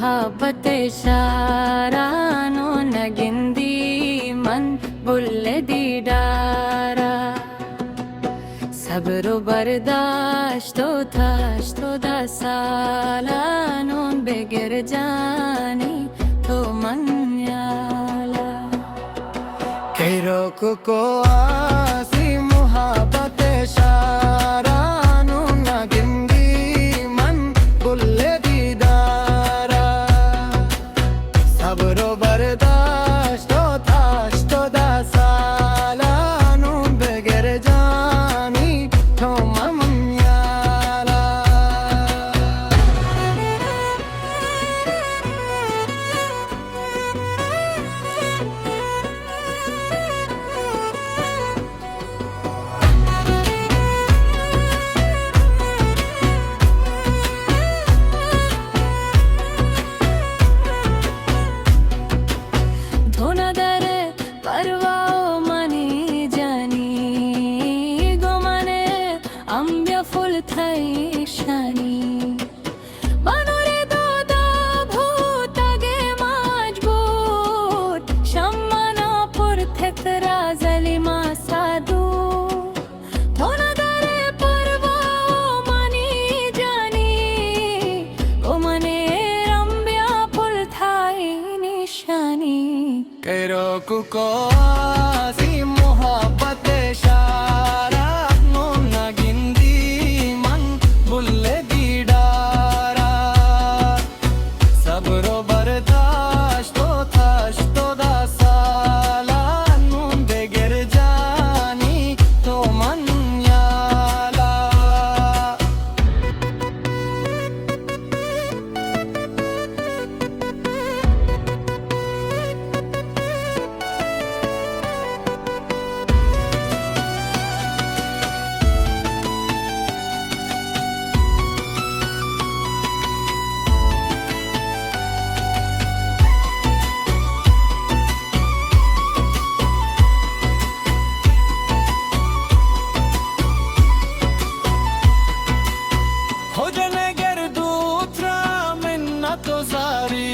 محبت شارانو نگندی من بل دیدارا۔ صبر و برداشت و تشت و دا سالانو بگر جانی تو من یالا۔ کئی روک کو آسی محبت شارانو نگندی من بل دیدارا۔ صبر و برداشت و تشت و دا سالانو بگر جانی تو من یالا۔ تو ندارے پرواہ و منی جانی، گو منے امبیا پل تئی شانی۔ بانورے دودا بھوتگے مجبور، شمانا پر تترا زلیما سادو۔ تو ندارے پرواہ و منی جانی، گو منے امبیا پل تئی نشانی۔ کئی روک کو آسی محبت شارانو نگندی من بل دیدارا۔ صبر و برداشت و تشت و دا سالانو بگر جانی تو من یالا۔ ہو جنگر دوترا منت و زاری،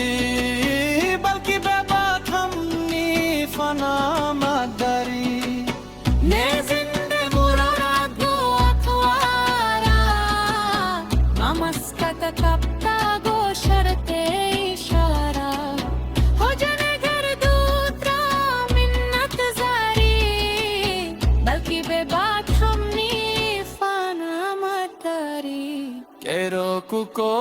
بلکہ بہ بات ہم نی فنا مداری۔ نے زند مراد گو اتوارا، ما مسکت کپتا گو شرط اشارہ۔ ہو جنگر دوترا منت زاری، بلکہ بہ بات ہم نی فنا مداری۔ کئی روک کو